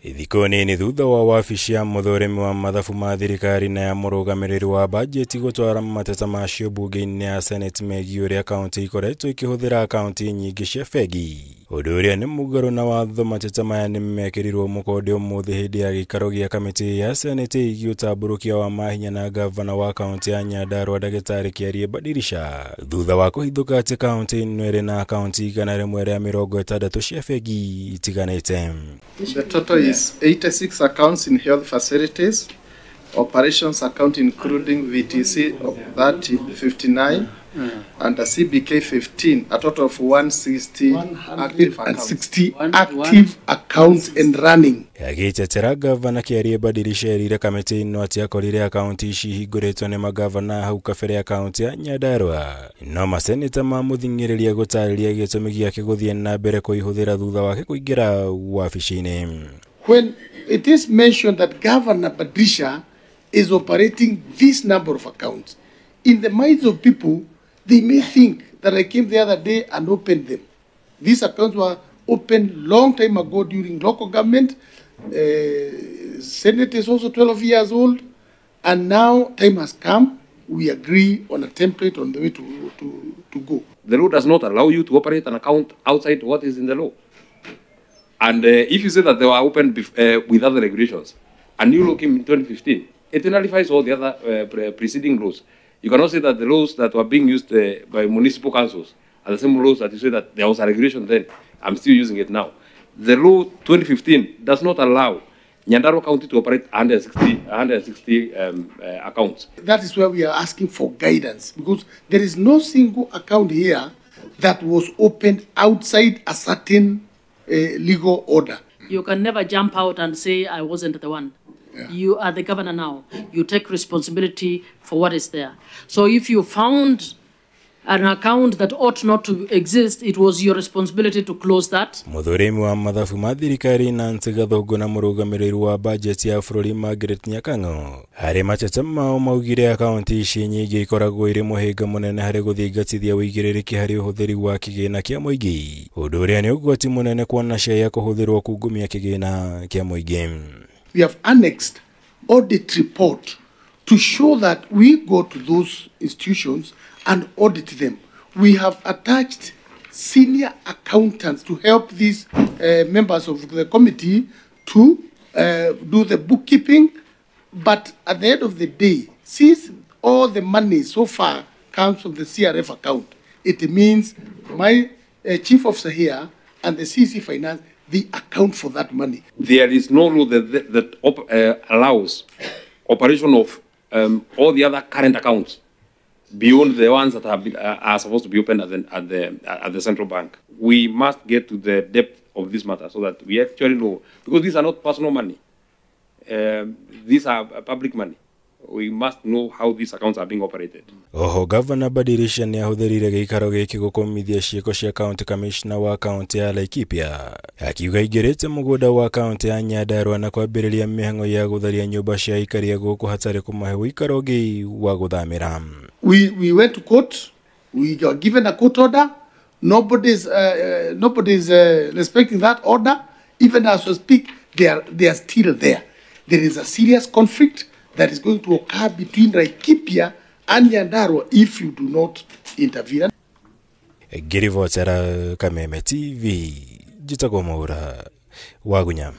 Thikũ nini thutha wa wabici ya mũthũrimi wa mathabu ma thirikari na ya mũrũgamĩrĩri wa bajeti gũtwara mateta macio bunge-inĩ ya Senate megiĩ ũrĩa kaunti ikoretwo ikĩhũthĩra akaunti nyingĩ cia bengi, ũndũ ũrĩa nĩ mũgarũ na watho. Mateta maya nĩ mekĩrirwo mũkonde ũmũthĩ hĩndĩ ya gĩikaro gĩa kamĩtĩ ya Senate ĩgiĩ ũtambũrũkia wa mahinya na gavana wa kaunti ya Nyandarua Ndagĩtarĩ Kĩarie Badirisha, thutha wa kũhithũka atĩ kaunti ĩno ĩrĩ na akaunti 160 cia bengi itiganĩte. The total is 86 accounts in health facilities, operations account including VTC of 3059, and a CBK 15, a total of 160 active accounts. 160 active accounts and running. Agĩtetera, gavana Kĩarie Badirisha erire kamĩtĩ ĩno atĩ akorire akaunti ici ihingũrĩtwo nĩ magavana hau kabere ya kaunti ya Nyandarua, no maseneta mamũthing'ĩrĩria gũtarĩria gĩtũmi gĩake gũthiĩ na mbere kũihũthĩra thutha wake kũingĩra wabici-inĩ. When it is mentioned that Governor Badilisha is operating this number of accounts, in the minds of people, they may think that I came the other day and opened them. These accounts were opened long time ago during local government. Senate is also 12 years old, and now time has come. We agree on a template on the way to go. The law does not allow you to operate an account outside what is in the law. And if you say that they were opened with other regulations, a new law came in 2015, it nullifies all the other preceding laws. You cannot say that the laws that were being used by municipal councils are the same laws that you say that there was a regulation then. I'm still using it now. The law 2015 does not allow Nyandarua County to operate 160 accounts. That is where we are asking for guidance, because there is no single account here that was opened outside a certain legal order. You can never jump out and say, I wasn't the one. Yeah. You are the governor now. You take responsibility for what is there. So if you found an account that ought not to exist, it was your responsibility to close that. Mũthũrimi wa mathabu ma thirikari Nancy Gathũngũ na mũrũgamĩrĩri wa bajeti ya bũrũri Margaret Nyakang'o harĩ mateta mao maugire akaunti ici nyingĩ ikoragwo irĩ mũhĩnga mũnene harĩ gũthingatithia ũigĩrĩrĩki harĩ ũhũthĩri wa kĩgĩna kĩa mũingĩ, ũndũ ũrĩa nĩ ũgwati mũnene kuona ciaya kũhũthĩrwo kungumia kĩgĩna kĩa mũingĩ. We have annexed audit report to show that we go to those institutions and audit them. We have attached senior accountants to help these members of the committee to do the bookkeeping. But at the end of the day, since all the money so far comes from the CRF account, it means my chief officer here and the CC Finance, they account for that money. There is no law that allows operation of all the other current accounts beyond the ones that are supposed to be opened at the central bank. We must get to the depth of this matter so that we actually know, because these are not personal money. These are public money. We must know how these accounts are being operated. Oho, Gavana Badirisha nĩ ahũthĩrire gĩikaro gĩkĩ gũkũmithia ciĩko cia county commissioner wa kaunti ya Laikipia, akiuga aingĩrĩte mũgũnda wa kaunti ya Nyandarua na kwambĩrĩria mĩhang'o ya gũtharia nyũmba cia aikari a gũkũ hatarĩ kũmahe ũikaro ũngĩ wa gũthamĩra. We went to court. We got given a court order. Nobody's respecting that order. Even as we speak, they are still there. There is a serious conflict that is going to occur between Laikipia and Nyandarua if you do not intervene. Ngĩribotera Kameme TV, njĩtagwo Mwaura Wagunya.